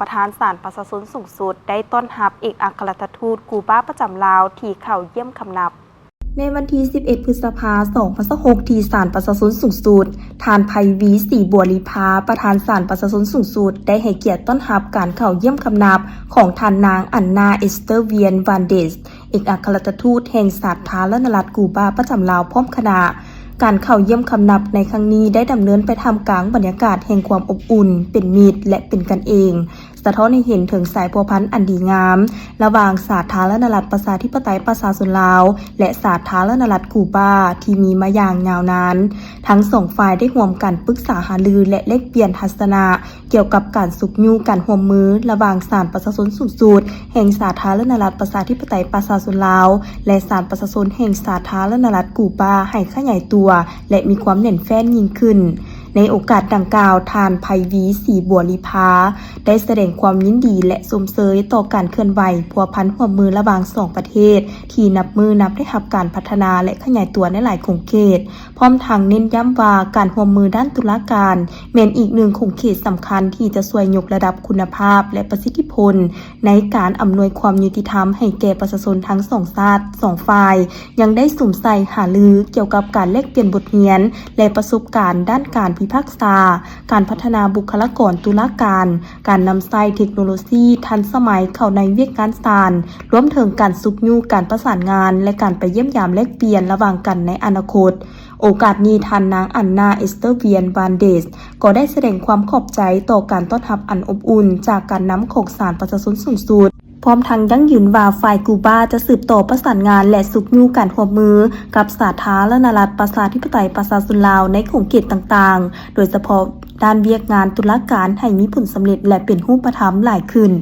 ປະທານສານປະຊາຊົນສູງສຸດ ໄດ້ຕ້ອນຮັບເອກອັກຄະລັດຖະທູດກູບາປະຈຳລາວ ທີ່ເຂົ້າຢ້ຽມຄຳນັບ. ໃນວັນທີສິບເອັດ ພຶດສະພາ ສອງພັນຊາວຫົກ ທີ່ສານປະຊາຊົນສູງສຸດ, ທ່ານ ໄພວີ ສີບົວລີພາ, ປະທານສານປະຊາຊົນສູງສຸດ ໄດ້ໃຫ້ກຽດຕ້ອນຮັບການເຂົ້າຢ້ຽມຄຳນັບຂອງທ່ານນາງ ອັນນາ ເອສເຕີວຽນ ວານເດສ, ເອກອັກຄະລັດຖະທູດແຫ່ງສາທາລະນະລັດກູບາປະຈຳລາວ ພ້ອມຄະນະ. ການເຂົ້າຢ້ຽມຄຳນັບໃນຄັ້ງນີ້ ໄດ້ດຳເນີນໄປທ່າມກາງບັນຍາກາດແຫ່ງຄວາມອົບອຸ່ນ, ເປັນມິດ ແລະ ເປັນກັນເອງ, ສະທ້ອນໃຫ້ເຫັນເຖິງສາຍພົວພັນອັນດີງາມ ລະຫວ່າງສາທາລະນະລັດປະຊາທິປະໄຕປະຊາຊົນລາວ ແລະ ສາທາລະນະລັດກູບາ ທີ່ມີມາຢ່າງຍາວນານ. ທັງສອງຝ່າຍໄດ້ຮ່ວມກັນປຶກສາຫາລື ແລະ ແລກປ່ຽນທັດສະນະ ກ່ຽວກັບການຊຸກຍູ້ການຮ່ວມມືລະຫວ່າງສານປະຊາຊົນສູງສຸດແຫ່ງສາທາລະນະລັດປະຊາທິປະໄຕປະຊາຊົນລາວ ແລະ ສານປະຊາຊົນແຫ່ງສາທາລະນະລັດກູບາ ໃຫ້ຂະຫຍາຍຕົວ ແລະ ມີຄວາມແໜ້ນແຟ້ນຍິ່ງຂຶ້ນ. ໃນໂອກາດດັ່ງກ່າວ, ທ່ານ ໄພວີ ສີບົວລີພາ ໄດ້ສະແດງຄວາມຍິນດີ ແລະ ຊົມເຊີຍຕໍ່ການເຄື່ອນໄຫວພົວພັນຮ່ວມມືລະຫວ່າງສອງປະເທດ ທີ່ນັບມື້ນັບໄດ້ຮັບການພັດທະນາ ແລະ ຂະຫຍາຍຕົວໃນຫຼາຍຂົງເຂດ, ພ້ອມທັງເນັ້ນຢ້ຳວ່າການຮ່ວມມືດ້ານຕຸລາການ ແມ່ນອີກໜຶ່ງຂົງເຂດສຳຄັນທີ່ຈະຊ່ວຍຍົກລະດັບຄຸນນະພາບ ແລະ ປະສິດທິຜົນໃນການອຳນວຍຄວາມຍຸຕິທຳໃຫ້ແກ່ປະຊາຊົນທັງສອງຊາດ, ສອງຝ່າຍ ຍັງໄດ້ສຸມໃສ່ຫາລືກ່ຽວກັບການແລກປ່ຽນບົດຮຽນ ແລະ ປະສົບການດ້ານການພິພາກສາ, ການພັດທະນາບຸກຄະລາກອນຕຸລາການ, ການນຳໃຊ້ເທັກໂນໂລຊີທັນສະໄໝເຂົ້າໃນວຽກງານສານ, ລວມເຖິງການຊຸກຍູ້ການປະສານງານ ແລະ ການໄປຢ້ຽມຢາມແລກປ່ຽນລະຫວ່າງກັນໃນອະນາຄົດ. ໂອກາດນີ້, ທ່ານນາງ ອັນນາ ເອສເຕີວຽນ ວານເດສ ກໍໄດ້ສະແດງຄວາມຂອບໃຈຕໍ່ການຕ້ອນຮັບອັນອົບອຸ່ນຈາກການນຳຂອງສານປະຊາຊົນສູງສຸດ, ພ້ອມທັງຢັ້ງຢືນວ່າຝ່າຍກູບາຈະສືບຕໍ່ປະສານງານ ແລະ ຊຸກຍູ້ການຮ່ວມມືກັບສາທາລະນະລັດປະຊາທິປະໄຕປະຊາຊົນລາວໃນຂົງເຂດຕ່າງໆ, ໂດຍສະເພາະດ້ານວຽກງານຕຸລາການໃຫ້ມີຜົນສຳເລັດ ແລະ ເປັນຮູບປະທຳຫຼາຍຂຶ້ນ.